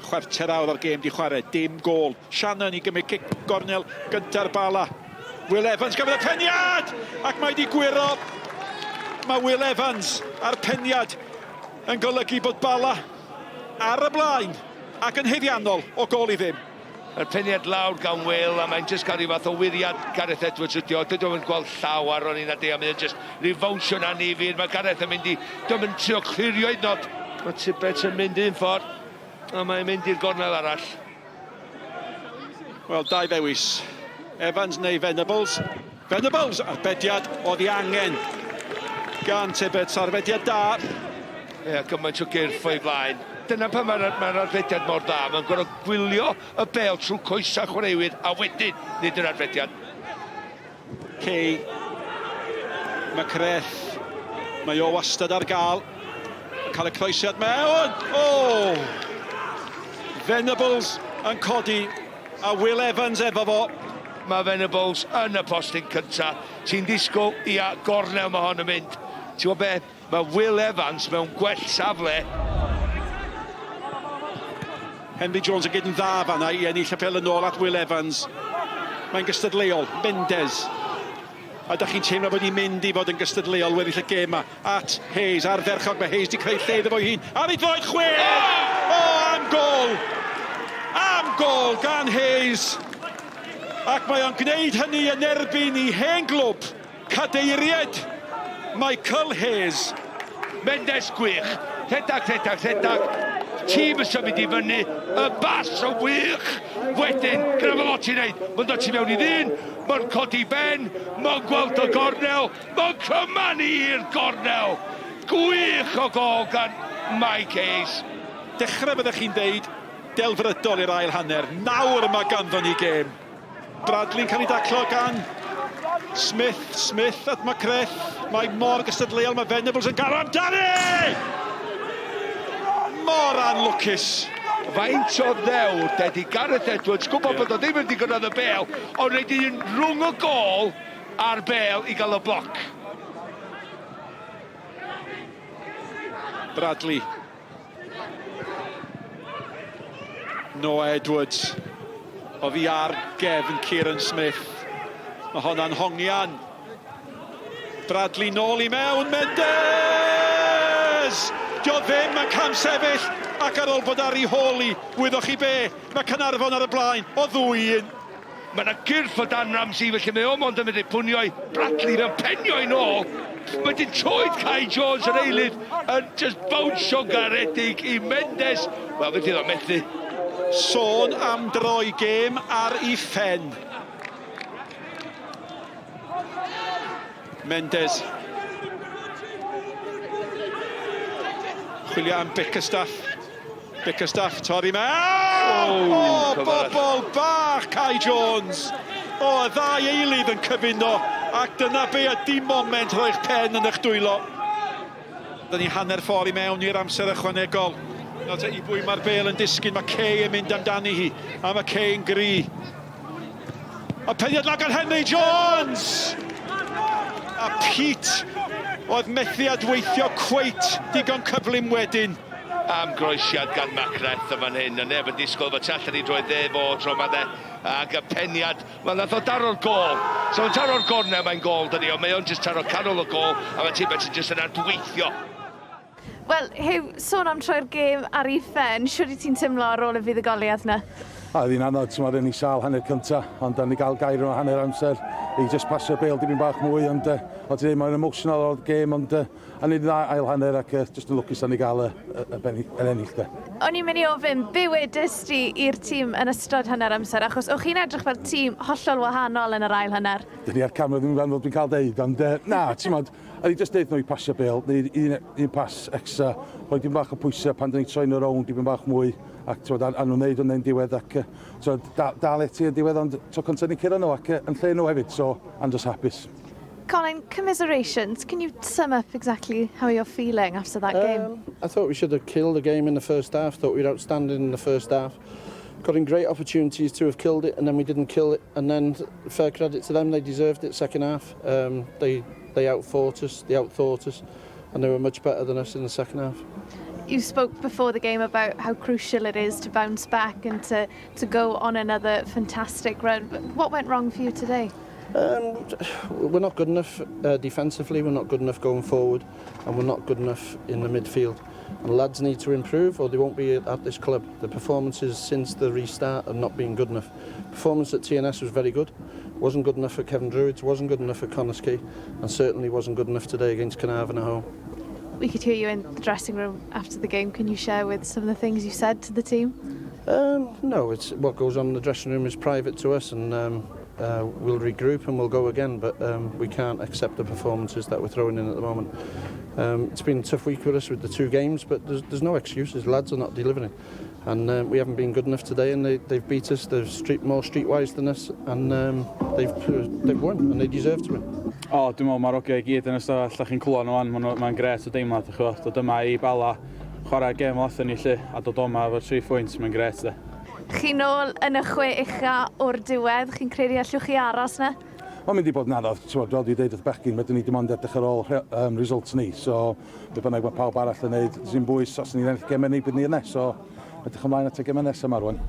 Chwarter awr o'r gêm di chwarae, dim gôl. Shannon i gymryd cic gornel gynta'r Bala. Will Evans gafodd y peniad! Ac mae di gwyro. Mae Will Evans a'r peniad yn golygu bod Bala ar y blaen ac yn haeddiannol o gôl i ddim. Yr peniad lawr gan Will a mae'n jyst cael rhyw fath o wiriad Gareth Edwards ydi o. Dydy o'm yn gweld llaw aron ni na dim, mae o'n jyst rhyw fownsio'n annifyr. Mae Gareth yn mynd i, dio'm yn trio clirio hyd yn oed. Mae Tibbets yn mynd un ffordd a mae'n mynd i'r gornel arall. Wel, dau ddewis. Evans neu Venables. Venables! Arbediad oedd ei angen gan Tibbets. Arbediad da. Ie, gymaint o gyrff o'i flaen. Dyna pan mae'r mae arbediad mor dda. Mae'n gorfod gwylio y bêl trwy coesau chwaraewyr a wedyn nid yr arbediad. Kay. McRaeth. Mae o wastad ar gael. Cael y croesiad mewn. O! Venables yn codi a Will Evans efo fo. Mae Venables yn y postyn cynta. Ti'n disgwyl, ia, gornel mae hon yn mynd. Ti'n gwybod be? Mae Will Evans mewn gwell safle. Henry Jones yn gyd yn dda fanna i ennill y pel yn ôl at Will Evans. Mae'n gystadleuol. Mendes. A da chi'n teimlo bod hi'n mynd i fod yn gystadleuol weddill y gêm ma. At Hayes, ardderchog, mae Hayes di creu lle iddo fo'i hun. Ar ei droed chwe! O, am gol! Am gol gan Hayes! Ac mae o'n gwneud hynny yn erbyn i hen glwb. Cadeiried Michael Hayes. Mendes gwych. Rhedag, rhedag, rhedag. Tîm yn symud i fyny. Y bas yn wych. Wedyn, gyda fo lot i wneud. Mae'n dod tu mewn i ddyn. Mae'n codi ben. Mae'n gweld y gornel. Mae'n cymanu i'r gornel. Gwych o gol gan Mike Hayes. Dechrau fyddech chi'n deud delfrydol i'r ail hanner. Nawr mae ganddon ni gêm. Bradley'n cael ei daclo gan Smith, Smith at McCreth. Mae mor gystadleuol, mae Venables yn galw amdani! Mor anlwcus. Faint o ddewr dedi Gareth Edwards, gwybod yeah. bod o ddim wedi gyrraedd y bel, ond reid un rhwng y gol a'r bel i gael y bloc. Bradley. Noah Edwards. Oddi ar gefn Kieran Smith. Mae honna'n hongian. Bradley nôl i mewn, Mendes! Dio ddim yn camsefyll ac ar ôl bod ar ei hôl i, wyddoch chi be, mae Caernarfon ar y blaen o ddwy i un. Mae 'na gyrff o dan Ramsey felly mae o mond yn medru pwnio i Bradley mewn penio i nôl. Wedyn troed Kai Jones yr eilydd yn just bownsio garedig i Mendes. Wel fe fydd o'n methu. Sôn am droi gêm ar ei phen. Mendes. Chwilio am Bickerstaff. Bickerstaff, torri mewn! O, oh, bobl bach Kai Jones! O, y ddau eilydd yn cyfuno, ac dyna be ydy moment rhoi'ch pen yn eich dwylo. Dyna ni hanner ffordd i mewn i'r amser ychwanegol. Nawr te, i bwy mae'r bel yn disgyn, mae Kay yn mynd amdani hi, a mae Kay yn gry. A peniad lawr gan Henry Jones! A Pete oedd methu adweithio cweit digon cyflym wedyn. Am groesiad gan Macreth yn fan hyn, a neb yn disgwyl fo tu allan i droed dde fo tro yma de. Ac y peniad, wel nath o daro'r gôl. So mae'n taro'r gornel, mae'n gôl dydi, ond mae o'n jyst taro canol y gôl, a mae Tibbets yn jyst yn adweithio. Wel, Huw, sôn am troi'r gêm ar ei phen, shwd wyt ti'n teimlo ar ôl y fuddugoliaeth 'na? A, oedd hi'n anodd, ti'n meddwl, ni sâl hanner cynta, ond da ni gael gair nhw hanner amser i just pasio'r bêl dipyn bach mwy, ond uh, ond ti'n dweud, mae'n emotional o'r gêm, ond uh, a ni'n dda ail hanner ac uh, just yn lwcus da ni gael y, y, y, benni, yr ennill de. O'n i'n mynd i ofyn, be wedest ti i'r tîm yn ystod hanner amser, achos o'ch chi'n edrych fel tîm hollol wahanol yn yr ail hanner. Dyn ni ar camera ddim yn gweld dwi'n cael deud, ond uh, na, ti'n meddwl, A ni jyst deud nhw i pasio bêl, neud un, un pas extra, rhoi dim bach o pwysau pan dyn ni'n troi nhw rownd dipyn bach mwy, ac t'wod, a, a nhw'n neud hwnna yn diwedd ac t'wod, da, dal eti yn diwedd, ond tro cyntaf ni'n curo nhw ac yn lle nhw hefyd, so I'm just hapus. Colin, commiserations. Can you sum up exactly how you're feeling after that game? I thought we should have killed the game in the first half. Thought we were outstanding in the first half. Got in great opportunities to have killed it, and then we didn't kill it. And then fair credit to them, they deserved it second half. Um, they they outfought us, they outthought us, and they were much better than us in the second half. You spoke before the game about how crucial it is to bounce back and to, to go on another fantastic run. But what went wrong for you today? Um, we're not good enough uh, defensively, we're not good enough going forward, and we're not good enough in the midfield. And lads need to improve or they won't be at this club. The performances since the restart have not been good enough. Performance at TNS was very good. Wasn't good enough for Kevin Druids, wasn't good enough for Connah's Quay, and certainly wasn't good enough today against Caernarfon at home. We could hear you in the dressing room after the game. Can you share with some of the things you said to the team? Um, no, it's what goes on in the dressing room is private to us, and um, uh, we'll regroup and we'll go again. But um, we can't accept the performances that we're throwing in at the moment. Um, it's been a tough week for us with the two games, but there's, there's no excuses. Lads are not delivering, and um, we haven't been good enough today. And they, they've beat us. They're street, more streetwise than us, and um, they've they've won, and they deserve to win. O, oh, dwi'n meddwl mae'r ogiau i gyd yn ystafell, da chi'n clywed nhw wan, mae'n ma gret o deimlad, dych chi'n dod yma i Bala, chwarae gêm lathon ni lle, a dod o'ma efo 3 phwynt, mae'n gret de. Chi nôl yn y chwe ucha o'r diwedd, chi'n credu allwch chi aros na? Mae'n mynd i bod yn anodd, ti'n fel dwi'n deud wrth bechgyn, rydyn ni dim ond edrych ar ôl um, results ni, so be bynnag mae pawb arall yn neud, sy'n bwys, os ni'n ennill gemau ni, bydd ni yna, so edrych ymlaen at y gemau nesaf yma rwan.